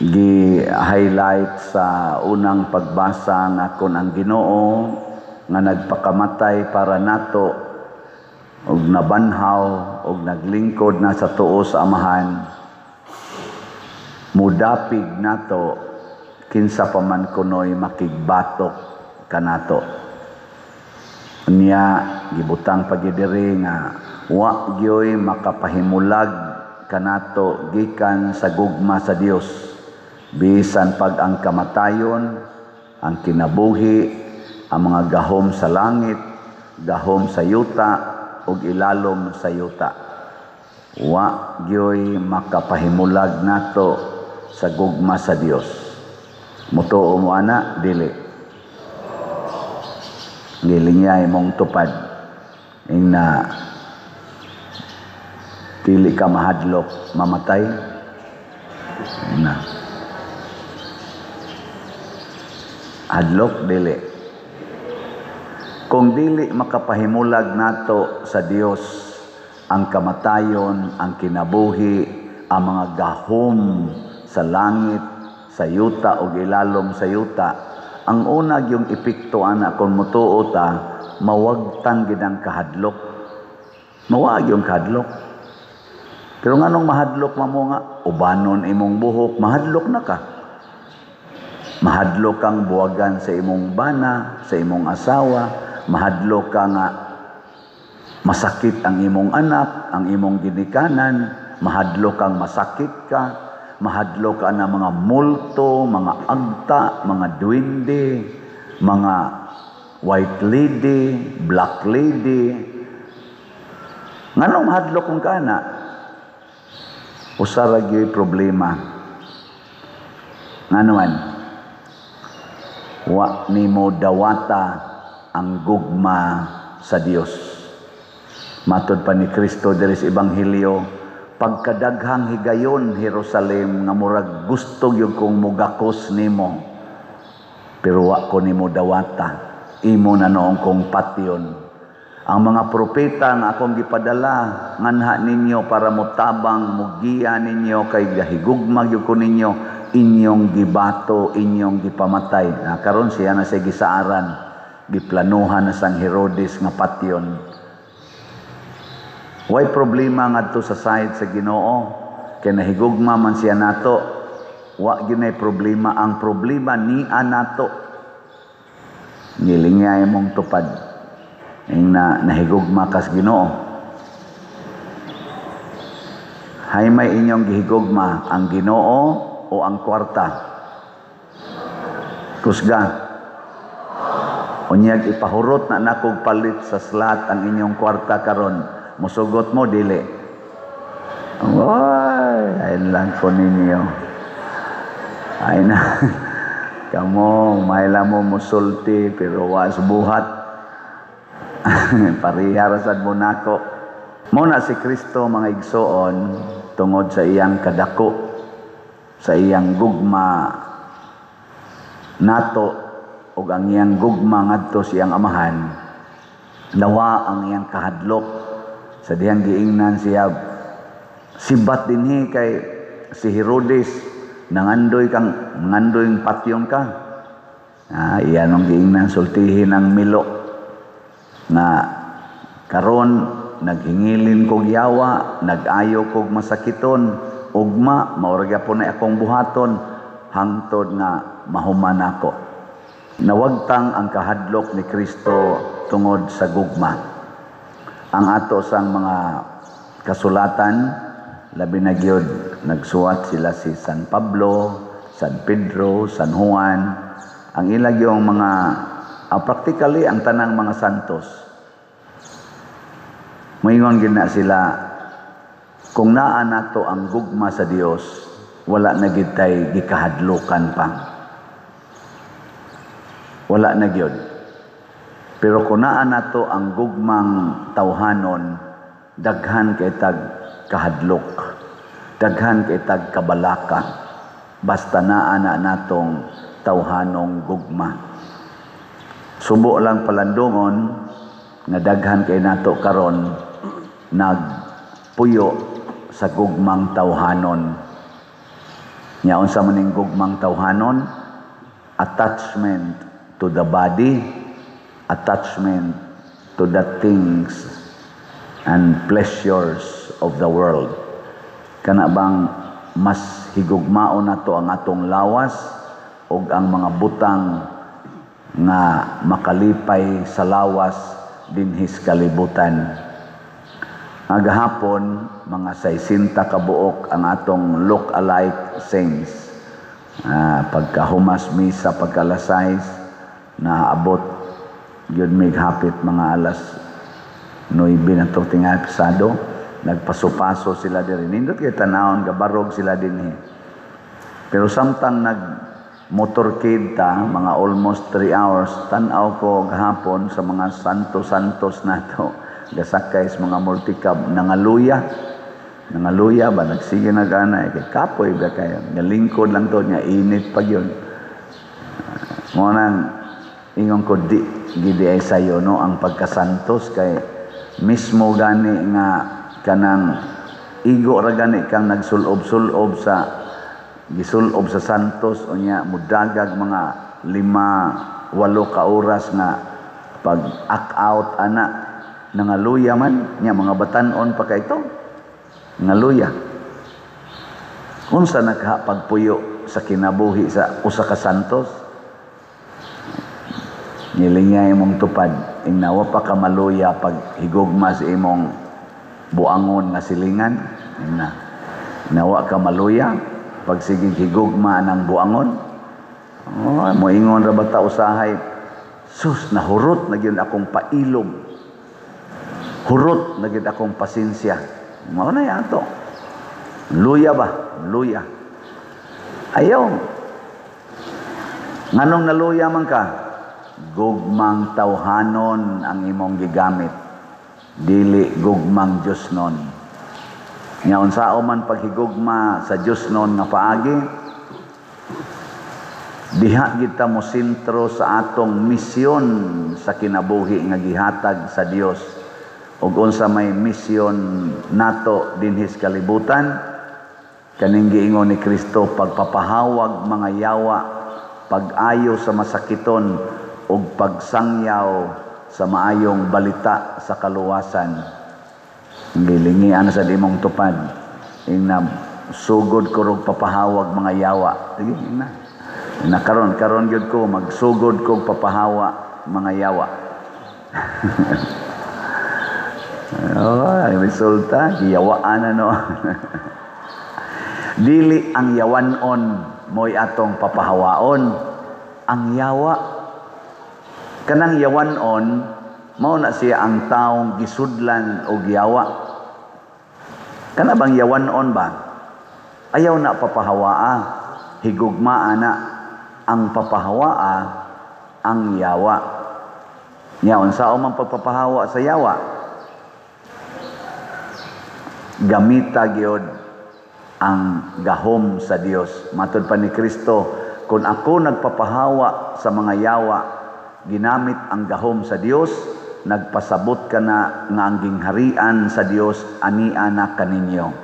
Gi-highlight sa unang pagbasa nga kon ang Ginoo nga nagpakamatay para nato og nabanhaw og naglingkod na sa tuo sa Amahan, mudapig nato kinsa pa man kunoy makigbatok kanato. Unya gibutang pa gyud diri nga wa gyoy makapahimulag kanato gikan sa gugma sa Dios, bisan pag ang kamatayon, ang kinabuhi, ang mga gahom sa langit, gahom sa yuta ug ilalom sa yuta. Wa gyoy makapahimulag nato sa gugma sa Dios. Mutuo mo ana, dili? Gilinyay mong tupad ing na dili ka mahadlok mamatay na. Hadlok, dili? Kung dili makapahimulag nato sa Dios ang kamatayon, ang kinabuhi, ang mga gahom sa langit, sa yuta ug ilalom sa yuta, ang una yung epekto ana kung mutuo ta, mawagtang gid ang kahadlok. Mawag yung kahadlok. Pero nganong mahadlok man mo nga ubanon imong buhok, mahadlok na ka. Mahadlok kang buwagan sa imong bana, sa imong asawa, mahadlok ka nga masakit ang imong anak, ang imong ginikanan, mahadlok kang masakit ka, mahadlok ka na mga multo, mga agta, mga duwende, mga white lady, black lady. Nganong mahadlok kung kana? Usa ra gyud problema. Ngano man? Wa nimo dawata ang gugma sa Dios. Matod pa ni Kristo diri sa Ebanghelyo, pagkadaghang higayon, Jerusalem, nga murag gusto gyud kong mugakos nimo, pero wa ko nimo dawata, imo na noong kong patyon. Ang mga propeta nga akong gipadala nganha ninyo para motabang, mugiya ninyo kay gahigugma gyud ko ninyo, inyong gibato, inyong gipamatay. Na karon siya na sa gisaaran, giplanuhan na sang Herodes nga patyon. Way problema ngadto sa side sa Ginoo kay nahigugma man siya nato. Wa gyud problema, ang problema ni nato. Nilingay mong tupad ing na nahigugma kas Ginoo. Hay may inyong gihigugma, ang Ginoo o ang kwarta? Kusga. Unyag ipahurot na nakog palit sa slot ang inyong kwarta karon, musugot mo, dili? Oy, ay lang ko ninyo. Ay na. Kamo, mahila mo musulti pero was buhat. Pareha ra sad mo nako. Mo na si Kristo, mga igsoon, tungod sa iyang kadako, sa iyang gugma nato ug ang iyang gugma ngadto sa iyang Amahan, nawa ang iyang kahadlok sa dihang giingnan siya, sibat dinhi kay si Herodes nangandoy kang nangandoy patyon ka. Iya nung giingnan, sultihin ang milo nga karon naghingilin kog yawa, nag-ayo kog masakiton, ugma mao ra gyapon na akong buhaton hangtod nga mahuman ako. Nawagtang ang kahadlok ni Kristo tungod sa gugma. Ang ato sang mga kasulatan, labi na gyud nagsuwat sila si San Pablo, San Pedro, San Juan, ang ila gyung mga practically ang tanang mga santos. Moingon gyud na sila, kung naa nato ang gugma sa Dios, wala na gyud tay gikahadlokan pa. Wala na gyud. Pero kung naa nato ang gugmang tawhanon, daghan kay tag kahadlok, daghan kay tag kabalaka, basta naa na natong tawhanong gugma. Subo lang palandungon nga daghan kay nato karon nagpuyo sa gugmang tawhanon. Nya unsa man ning gugmang tawhanon? Attachment to the body, attachment to the things and pleasures of the world. Kana bang mas higugmaon nato ang atong lawas ug ang mga butang nga makalipay sa lawas dinhis kalibutan. Agahapon, mga 60 ka buok ang atong look-alike saints. Pagkahumas misa, pagka-alas 6, naabot gyud mig hapit mga alas 9 na to tingali pasado. Nagpaso-paso sila diri. Nindot kay tanawon, gabarog sila dinhi. Pero samtang nag motorcade ta, mga almost 3 hours, tan-aw ko gahapon sa mga santo-santos nato gasakay sa mga multicab, nangaluya. Nangaluya ba, nagsige na gana, eh, kay kapoy ba kayo. Ngalingkod lang to, niya init pa yun. Mo nang ingon ko, di gidi ay sayo no ang pagkasantos kay mismo gani nga kanang igo ra gani kang nagsulob-sulob sa gisulob sa santos, unya mudagag mga 5-8 ka oras nga pag act out ana, nangaluya man nya mga batan-on pa kay ito ngaluya. Unsa nagha pagpuyo sa kinabuhi sa usa ka santos? Nilingay imong tupad, ingnawa pa ka maluya pag higugma sa imong buangon nga silingan. Ingna nawa ka maluya pag sige higugma ng buangon. Oh, moingon ra bata usahay, sus, nahurot na gyud akong pailog, hurot na gyud akong pasensya. Mao na ato. Luya ba? Luya. Ayaw. Nganong naluya man ka? Gugmang tawhanon ang imong gigamit, dili gugmang Diyos nun. Nya unsao man paghigugma sa Diyos nun nga paagi, diha kita mo sentro sa atong misyon sa kinabuhi nga gihatag sa Dios. Ug unsa may misyon nato dinhis kalibutan? Kaning giingon ni Kristo, pagpapahawag mga yawa, pag-ayo sa masakiton, ug pagsangyaw sa maayong balita sa kaluwasan. Gilingian sa imong tupad. Ingna sugod ko rog papahawag mga yawa. Sige, ingna. Ingna karon, karon gyud ko magsugod kog papahawa mga yawa. Oh, ang resulta, giyawaan na no. Dili ang yawanon mo'y atong papahawaon. Ang yawa, kanang yawanon, mao na siya ang taong gisudlan og yawa. Kana bang yawanon ba? Ayaw na papahawaa, higugmaa na. Ang papahawaa, ang yawa. Nya unsaon man pagpapahawa sa yawa? Gamita gyud ang gahom sa Dios. Matod pa ni Kristo, kung ako nagpapahawa sa mga yawa, ginamit ang gahom sa Dios, nagpasabot ka na nga ang gingharian sa Dios ania na kaninyo.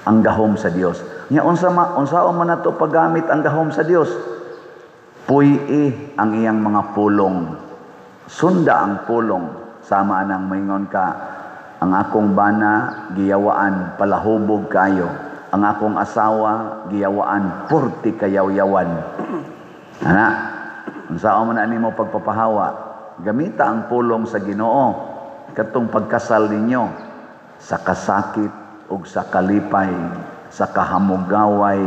Ang gahom sa Dios. Nya unsa ma, unsaon man nato paggamit ang gahom sa Dios? Puy-i ang iyang mga pulong. Sunda ang pulong. Sama anang maingon ka, ang akong bana giyawaan palahubog kayo. Ang akong asawa giyawaan purti kayawyawan. Ana, unsaon man ani mo pagpapahawa? Gamita ang pulong sa Ginoo katong pagkasal ninyo sa kasakit ug sa kalipay, sa kahamugaway,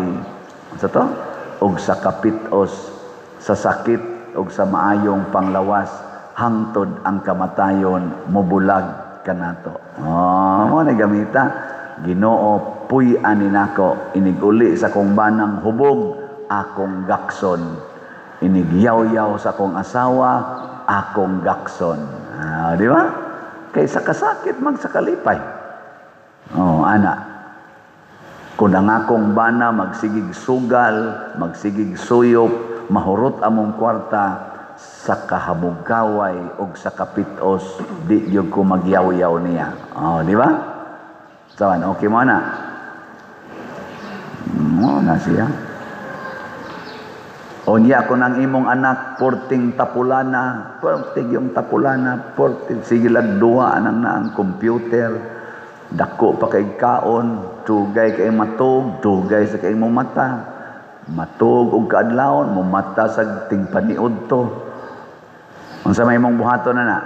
unsa to? Ug sa kapitos, sa sakit ug sa maayong panglawas, hangtod ang kamatayon mobulag kanato. Oh, mo ni gamita. Ginoo, puy-an ni nako, iniguli sa kong banang hubog, akong gakson. Inigyaw-yaw sa kong asawa, akong gakson. Ah, di ba? Kay sa kasakit mag sa kalipay. Oh, ana. Kung ang akong bana magsigig sugal, magsigig suyop, mahurot among kwarta, sa kahamugaway og sa kapitos, di gyud ko magyaw-yaw niya. Oh, di ba? Sawan, okay mo na. Mo na siya. Unya kung ang imong anak porting tapulana, porting yung tapulana, porting sige lang duwa anang na ang computer, dako pa kay kaon, dugay kay matug, dugay sa kay mo mata. Matug og kaadlawon, mo mata sa tingpaniud to. Unsa may imong buhaton na na?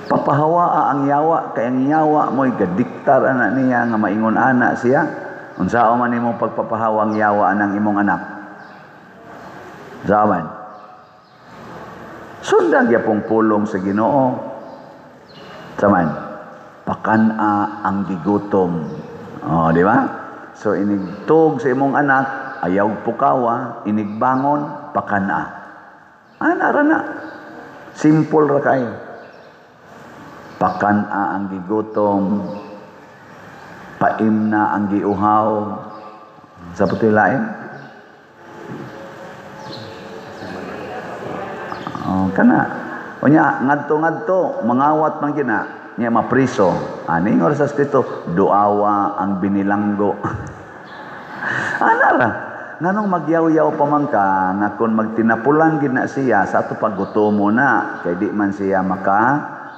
Papahawa ang yawa, kay ang yawa mo'y gadiktar ana niya nga maingon ana siya. Unsa man imong pagpapahawa ang yawa anang imong anak? Zaman. Sundan gyapong pulong sa Ginoo. Saman, pakan-a ang gigutom. Oh, di ba? So inigtog sa imong anak, ayaw pukawa, inigbangon, pakan-a. Ana ra na. Simple ra kayo. Pakan-a ang gigutom, paimna ang giuhaw. Sa puti lain? Oh, kana. Unya ngadto-ngadto mangawat man gina nya mapriso. Ani ngor sa Kristo, duawa ang binilanggo. Ana ra. Nganong magyaw-yaw pa man ka nga kun magtinapulan gid na siya sa ato paggutomo na kay di man siya maka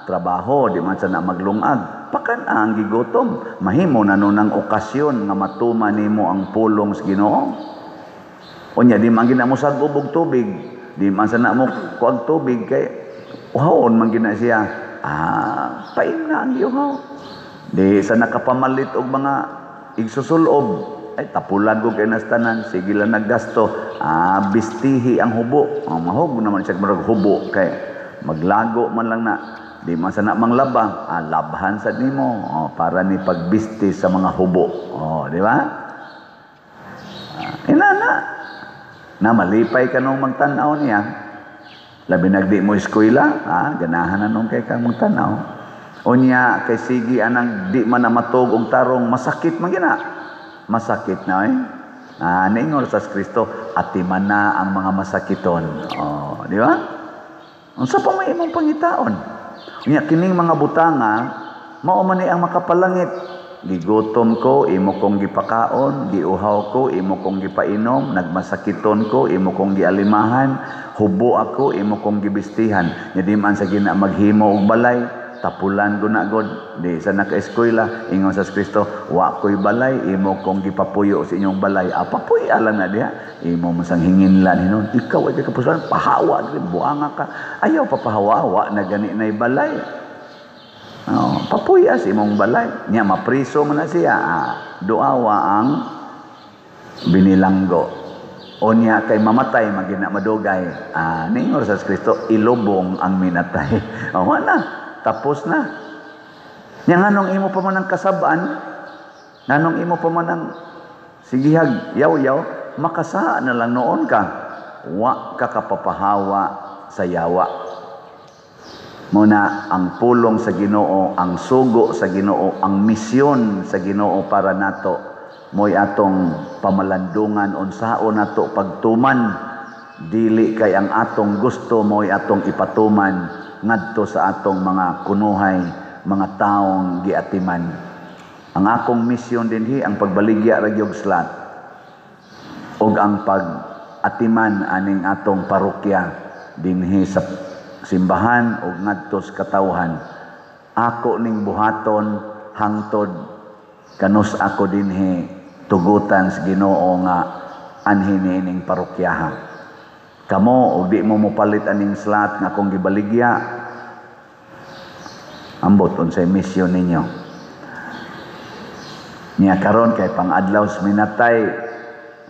trabaho, di man siya na maglungag. Pakan ang gigutom, mahimo na nun ang okasyon nga matuman nimo ang pulong sa Ginoo. Unya di man gina mo sag-ob og tubig, di man sa na mo kuag tubig kay uhawon man gina siya. Ah, paim na ang iuhaw. Di sa nakapamalit og mga igsusulob, ay tapulag og kay nastanan, sige lang naggasto. Ah, bistihi ang hubo. Oh, mahog naman siya murag hubo kay maglago man lang na. Di man sa na manglaba, ah, labhan sad nimo, oh, para ni pagbisti sa mga hubo. Oh, di ba? Ah, inana. Na malipay ka nung magtan-aw niya. Labi nagdi mo eskwela, ah, ganahan na nung kay kang magtan-aw. Unya kay sige anang di man na matug og tarong, masakit man gina. Masakit na eh. Ah, niingon sa Kristo, atiman na ang mga masakiton. Oh, di ba? Unsa pa may imong pangitaon? Unya kining mga butanga mao man ni ang makapalangit. Gigutom ko, imo kong gipakaon, giuhaw ko, imo kong gipainom, nagmasakiton ko, imo kong gialimahan, hubo ako, imo kong gibistihan. Nya di man sa gina maghimo og balay, tapulan ko na god, di sa naka-eskwela, ingon sa Kristo, wa ko'y balay, imo kong gipapuyo sa inyong balay. Ah, papuy alang na diha. Imo man sang hinginlan hinon, ikaw ay kapusuan, pahawa, diri, buanga ka. Ayaw papahawa, wa na gani na'y balay. Oh, papuya sa imong balay. Nya mapriso man na siya. Ah, duawa ang binilanggo. O niya kay mamatay magina madugay. Ah, niingon sa Kristo, ilubong ang minatay. O na, tapos na. Nya nganong imo pa man ang kasab-an, nganong imo pa man ang sigihag yaw-yaw, makasa na lang noon ka. Wa ka kapapahawa sa yawa. Muna ang pulong sa Ginoo, ang sugo sa Ginoo, ang misyon sa Ginoo para nato mo'y atong pamalandungan unsaon nato pagtuman, dili kay ang atong gusto mo'y atong ipatuman ngadto sa atong mga kunuhay, mga taong giatiman. Ang akong misyon dinhi ang pagbaligya ra gyud slot ug ang pag-atiman aning atong parokya dinhi sa simbahan og ngadto sa katawhan. Ako ning buhaton hangtod kanus ako dinhi tugutan sa Ginoo nga anhi niining parokyaha. Kamo og di mo mopalit aning slot nga akong gibaligya, ambot unsay misyon ninyo. Niya karon kay pangadlaw sa minatay,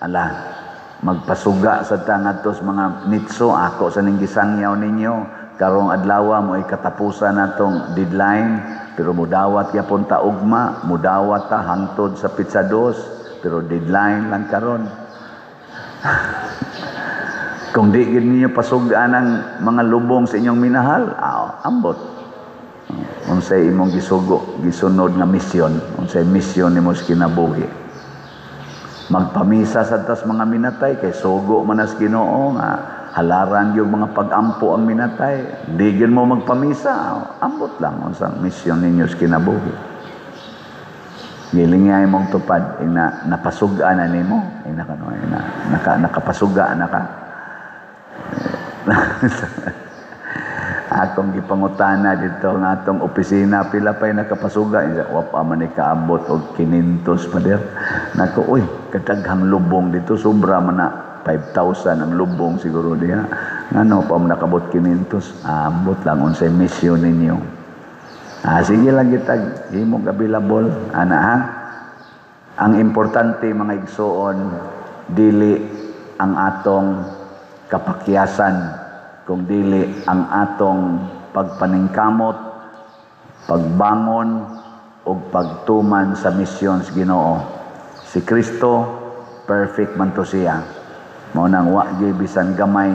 ala magpasuga sa ta ngadto sa mga nitso, ako sa ning gisangyaw ninyo. Karong adlaw mo ay katapusan natong deadline, pero mudawat gyapon ta ugma, mudawat ta hangtod sa pizza dos, pero deadline lang karon. Kung di gid ninyo pasugaan ang mga lubong sa inyong minahal, ambot. Unsay imong gisugo, gisunod nga misyon, unsay misyon nimo sa kinabuhi. Magpamisa sa tas mga minatay kay sugo man as Ginoo nga halaran yung mga pag-ampo ang minatay. Di gyud mo magpamisa, ambot lang unsang misyon ninyo sa kinabuhi. Gilingay mong tupad, ina napasuga na nimo, ina kano, ina nakapasuga na ka. Akong gipangutana dito nga atong opisina, pila pa'y nakapasuga? Wa pa man ni kaabot og 500, pader. Nako, uy, kadaghang lubong dito, sobra man na 5,000 ang lubong siguro diha. Ngano pa man nakabot 500? Ambot lang unsay misyon ninyo. Ah, sige lang kita, himog available ana ha. Ang importante, mga igsoon, dili ang atong kapakyasan, kung dili ang atong pagpaningkamot, pagbangon ug pagtuman sa misyon sa Ginoo. Si Kristo, perfect man to siya. Mao nang wa gyud bisan gamay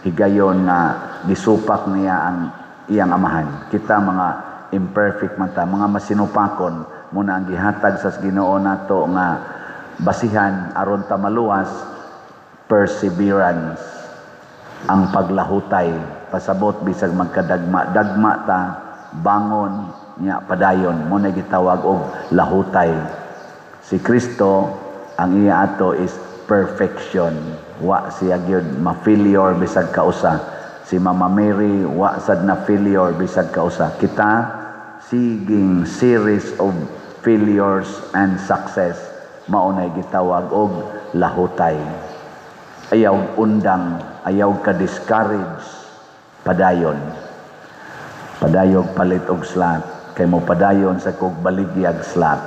higayon nga gisupak niya ang iyang amahan. Kita mga imperfect man ta, mga masinupakon, muna ang gihatag sa Ginoo nato nga basihan aron ta maluwas, perseverance, ang paglahutay, pasabot bisag magkadagma dagma ta, bangon nya padayon. Mo na gitawag og lahutay. Si Kristo, ang iya ato is perfection. Wa siya gyud ma-failure bisag kausa. Si Mama Mary, wa sad na failure bisag kausa. Kita siging series of failures and success. Mao nay gitawag og lahutay. Ayaw undang, ayaw ka discourage, padayon. Padayog palit og slot kay mo padayon sa kog baligyag slot.